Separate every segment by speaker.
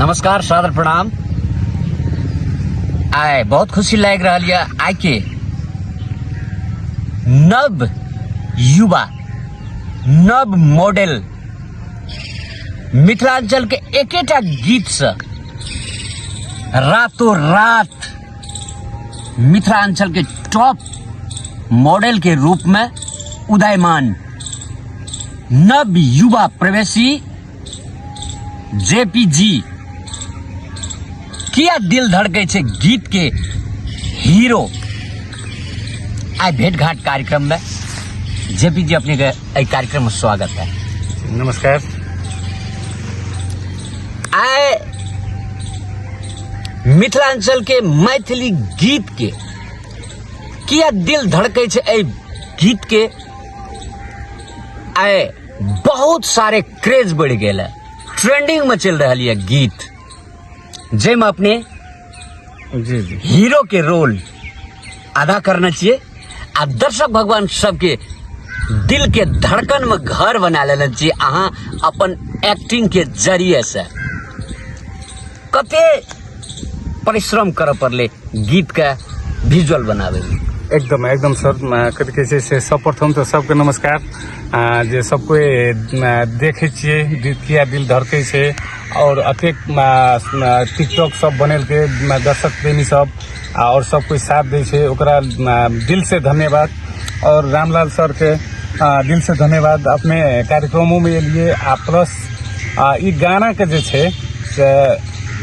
Speaker 1: नमस्कार, सादर प्रणाम। आइ बहुत खुशी लागि रहल यऽ आइ के नव युवा, नव मॉडल, मिथिलांचल के एकेटा गीत से रातों रात मिथिलांचल के टॉप मॉडल के रूप में उदयमान नव युवा प्रवेशी जेपीजी किया दिल धड़कै छै गीत के हीरो आइ भेंट घाट कार्यक्रम में। जेपी जी, अपने के एहि कार्यक्रम में स्वागत है।
Speaker 2: नमस्कार।
Speaker 1: आइ मिथिलांचल के मैथिली गीत के किया दिल धड़कै छै एहि गीत के आइ बहुत सारे क्रेज बढ़ि गेल है, ट्रेंडिंग में चलि रहल यऽ गीत, जाहिमे अपने
Speaker 2: जी जी
Speaker 1: हीरो के रोल अदा करने छियै आ दर्शक भगवान सबके दिल के धड़कन में घर बना लेने छियै अहाँ अपन एक्टिंग के जरिए से। कते परिश्रम करऽ पड़लै गीत के विजुअल बनाबै में?
Speaker 2: एकदम एकदम सर, कथी कहै छै से सर्वप्रथम तऽ सबके नमस्कार। जे सब कोइ देखै छियै किया दिल धड़कै छै और अतेक टिकटॉक सब बनेलकै दर्शक प्रेमी सब और सब कोइ साथ दै छै, ओकरा दिल से धन्यवाद। और रामलाल सर के दिल से धन्यवाद, अपने कार्यक्रमों में एलिए आ प्लस ई गाना के जे छै से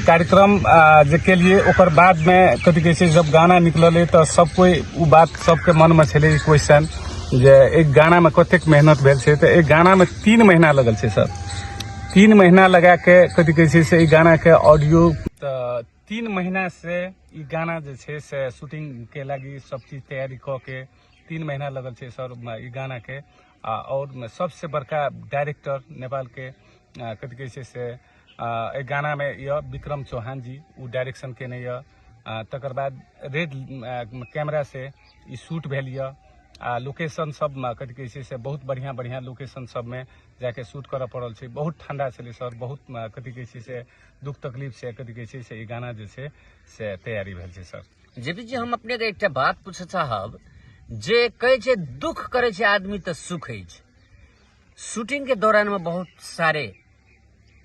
Speaker 2: कार्यक्रम जे केलिए, ओकर बादमे कथी कहै छै, जब गाना निकललै तऽ सब कोइ ओ बात सबके मनमे छलै ई क्वेश्चन जे एक गानामे कतेक मेहनत भेल छै। तऽ एक गानामे 3 महीना लगल छै सर, 3 महीना लगाके कथी कहै छै से ई गानाके ऑडियो, तऽ 3 महीना से ई गाना जे छै से शूटिंगके लागि सब चीज तैयारी कऽ के 3 महीना लगल छै सर ई गानाके। आ और सबसे बड़का डायरेक्टर नेपालके कथी कहै छै से एहि गानामे यऽ विक्रम चौहान जी, ओ डायरेक्शन केने यऽ। तकर बाद रेड कैमरा से ई शूट भेल यऽ आ लोकेशन सबमे कथी कहै छै से बहुत बढ़िआँ बढ़िआँ लोकेशन सबमे जाके शूट करऽ पड़ल छै। बहुत ठंडा छलै सर, बहुत कथी कहै छै से दुख तकलीफ से कथी कहै छै से ई गाना जे छै से तैयारी भेल छै सर।
Speaker 1: जेपी जी, हम अपने के एकटा बात पूछऽ चाहब जे कहै छै दुख करै छै आदमी तऽ सुख अछि। शूटिंग के दौरान में बहुत सारे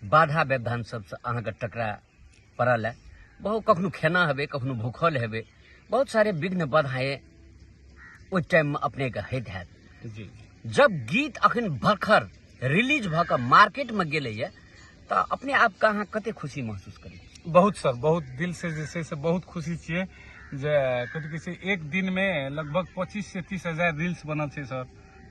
Speaker 1: बाधा व्यवधान सबसँ अहाँके टकरा पड़ल है, बहुत कखनो खेना हेबै, कखनो भूखल हेबै, बहुत सारे विघ्न बाधाएं ओहि टाइम में अपने के होइत हैत।
Speaker 2: जी।
Speaker 1: जब गीत अखन भरखर रिलीज भऽ कऽ मार्केट में गेलैया तऽ अपने आप के अहाँ कते खुशी महसूस करै छी?
Speaker 2: बहुत सर, बहुत दिल से जे छै से बहुत खुशी छियै जे कथी कहै छै एक दिन में लगभग 25 से 30 हजार रील्स बनल छै सर,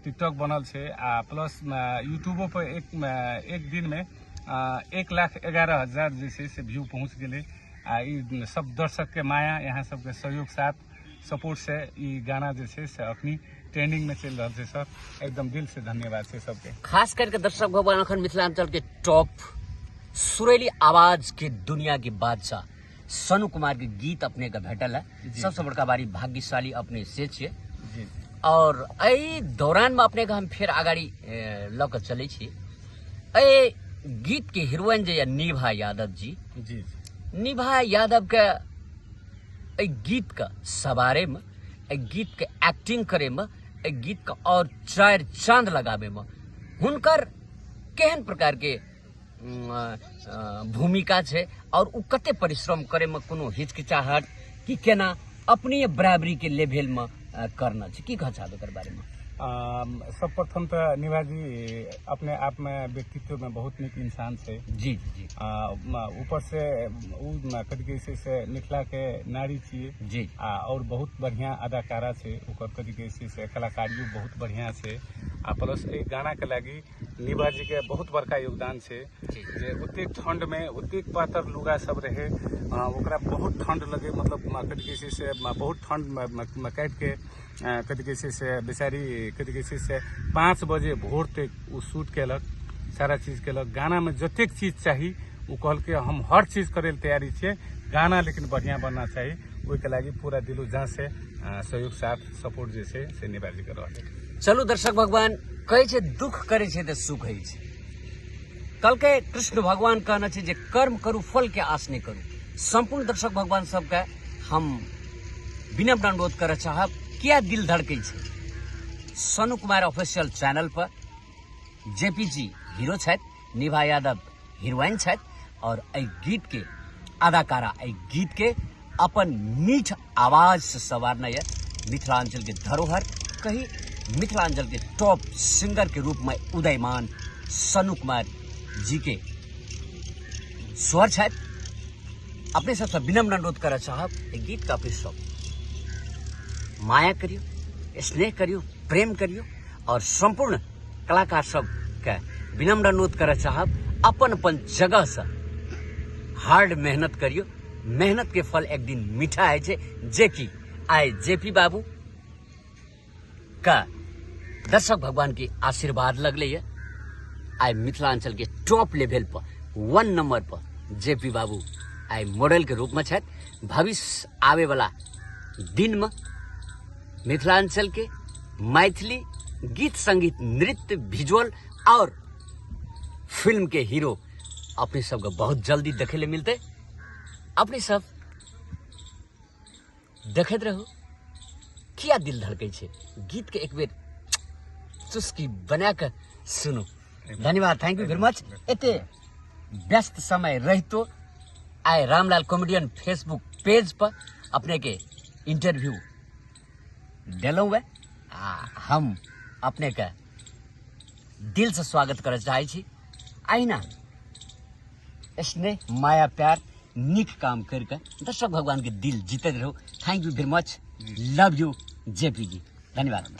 Speaker 2: टिकटॉक बनल छै आ प्लस यूट्यूबो पर एक दिन में 1,11,000 जे छै से व्यू पहुँच गेलै। आ ई सब दर्शक के माया, यहाँ सबके सहयोग साथ सपोर्ट से ई गाना जे छै से अखनी ट्रेंडिंग में चलि रहल छै सर। एकदम दिल से धन्यवाद छै सबके।
Speaker 1: खास करके दर्शक भगवान, अखन मिथिलांचल के टॉप सुरेली आवाज के दुनिया के बादशाह सनु कुमार के गीत अपने के भेटल है, सबसे बड़का बारी भाग्यशाली अपने से छियै।
Speaker 2: जी।
Speaker 1: और एहि दौरान में अपने के हम फेर अगाड़ी लऽ के चलै छी। एहि गीत के हीरोइन जे यऽ निभा यादव जी,
Speaker 2: जी।
Speaker 1: निभा यादव के एहि गीत के सवारे में, एहि गीत के एक्टिंग करे में, एहि गीत के और चार चांद लगावे में हुनकर केहन प्रकार के भूमिका छै और उ कते परिश्रम करे में कोनो हिचकिचाहट कि केना अपने बराबरी के लेवल में करना छै, की कह चाहब एकर बारे में?
Speaker 2: सर्वप्रथम तऽ निभा जी अपने आप में व्यक्तित्व में बहुत नीक इंसान छै।
Speaker 1: जी, जी।
Speaker 2: ऊपर से उ कथी कहै छै से मिथिला के नारी छियै।
Speaker 1: जी।
Speaker 2: आ और बहुत बढ़िया अदाकारा छै, ओकर कथी कहै छै से कलाकारियो बहुत बढ़िया छै। आ प्लस एहि गाना के लागि निभा जी के बहुत बड़का योगदान छै जे ओतेक ठंड में ओतेक पातर लुगा सब रहे, ओकरा बहुत ठंड लगे, मतलब कथी कहै छै से बहुत ठंड काटि के कथी कहै छै से बेचारी कथी कहै छै से 5 बजे भोर तक ओ शूट केलक, सारा चीज केलक। गाना में जतेक चीज चाही ओ कहलकै हम हर चीज करे लए तैयारी छियै, गाना लेकिन बढ़िया बनना चाही। ओहिके लागि पूरा दिलो जान से सहयोग साथ सपोर्ट जे छै से निभा जी के रहलै।
Speaker 1: चलू दर्शक भगवान, कहै छै दुख करै छै तऽ सुख होइ छै। कलके कृष्ण भगवान कहने छै जे कर्म करू, फल के आश नहि करू। संपूर्ण दर्शक भगवान सबके हम विनम्र अनुरोध करऽ चाहब, किया दिल धड़कै छै सोनू कुमार ऑफिशियल चैनल पर जेपी जी हीरो छथि, निभा यादव हीरोइन छथि और एहि गीत के अदाकारा एहि गीत के अपन मीठ आवाज से संवारने यऽ मिथिलांचल के धरोहर कही मिथिलांचल के टॉप सिंगर के रूप में उदयमान सनु कुमार जी के स्वर छथि। अपने सबसे विनम्र अनुरोध करऽ चाहब, एहि गीत के अपने सब माया करियो, स्नेह करियो, प्रेम करियो और संपूर्ण कलाकार सबके विनम्र अनुरोध करऽ चाहब अपन अपन जगह से हार्ड मेहनत करियो। मेहनत के फल एक दिन मीठा है छै, जे कि आइ जेपी बाबू का दर्शक भगवान के आशीर्वाद लगले ये आइ मिथिलांचल के टॉप लेवल पर 1 नंबर पर जेपी बाबू आइ मॉडल के रूप में छथि। भविष्य आवे वाला दिन में मिथिलांचल के मैथिली गीत संगीत नृत्य विजुअल और फिल्म के हीरो अपने सबके बहुत जल्दी देखे ले मिलते। अपने सब देखैत रहू किया दिल धड़कै छै गीत के एक बेर चुस्की बना के सुनू। धन्यवाद, thank you very much. एते व्यस्त समय रहितो आइ रामलाल कॉमेडियन फेसबुक पेज पर अपने के इंटरव्यू देलहुँ वे आ हम अपने के दिल से स्वागत करऽ चाहै छी। अहिना स्नेह माया प्यार नीक काम करके दर्शक भगवान के दिल जीतैत रहू। Thank you very much, love you JP ji, धन्यवाद।